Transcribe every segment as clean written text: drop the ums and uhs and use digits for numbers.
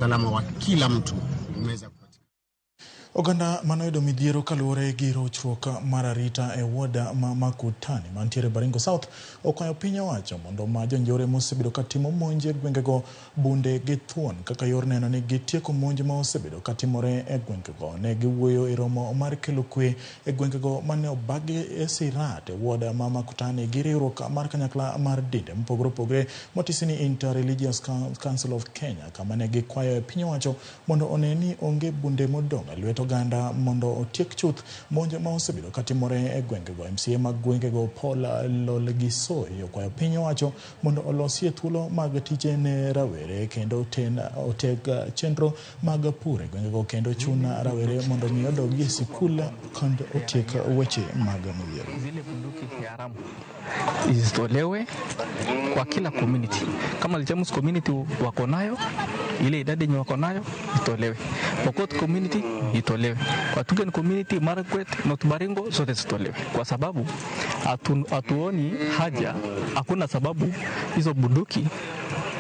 Usalama wa kila mtu umeweza. Oganda manoyudo midhiero kaluwore gi rochruok mar arita e ward ma Makutani mantiere Baringo South okwayo piny owacho mondo oma jonjore mosebedo katimo monj e gwengego bunde gi thuon kaka yor neno ni gitieko monj ma osebedo katimore e gwengego. Ne giwuoyo e romo mar kelo kwe e gwengego mane obagi e Sirat e ward ma Makutani gi riwruok mar kanyakla mar dinde mopogore opogore motisi ni Inter-Religious Council of Kenya, kama ne gikwayo e piny owacho mondo one ni onge bunde modong' e lwet oganda mondo otiek chuth monj ma osebedo katimore e gwengego. MCA mag gwengego Paul Lolgisoi okwayo piny owacho mondo olosie thuolo mag tije ne rawere kendo oteg chenro mag pur e gwengego kendo chun rawere mondo mi odog e sikul kendo otiek weche mag midhiero. Zile bunduki haramu zitolewe kwa kila community. Kama Ilchamus community wako nayo, ile idadi yenye wako nayo itolewe. Pokot community itolewe. Kwa Tugen community, Marakwet, North Baringo zote zitolewe, kwa sababu hatuoni haja, hakuna sababu hizo bunduki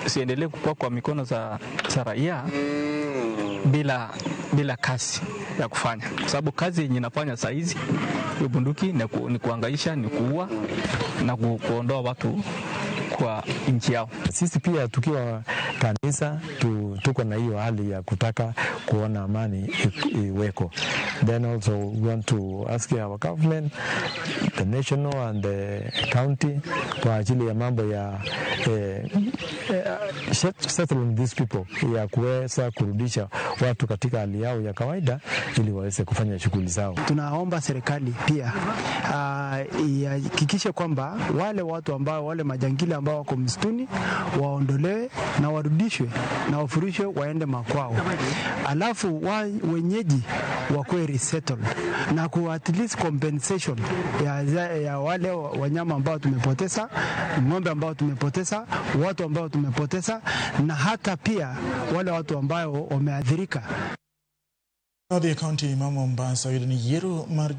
siendelee kukua kwa mikono za raia bila kazi ya kufanya, kwa sababu kazi yenye inafanya saa hizi hiyo bunduki ni kuangaisha, ni kuua na kuondoa watu kwa nchi yao. Sisi pia tukiwa kanisa tuko na hiyo hali ya kutaka kuona amani iweko. Then also we want to ask our government, the national and the county, kwa ajili ya mambo ya settling these people, ya kuweza kurudisha watu katika hali yao ya kawaida ili waweze kufanya shughuli zao. Tunaomba serikali pia ihakikishe kwamba wale watu ambao wale majangili ambao wako msituni waondolewe na warudishwe na wafurushwe waende makwao. Alafu wenyeji wakuwe resettled na ku at least compensation ya wale wanyama ambao tumepoteza, ng'ombe ambao tumepoteza, watu ambao tumepoteza, na hata pia wale watu ambao wameathirika. Odhi e kaunti ma Mombasa yudo ni yiero mar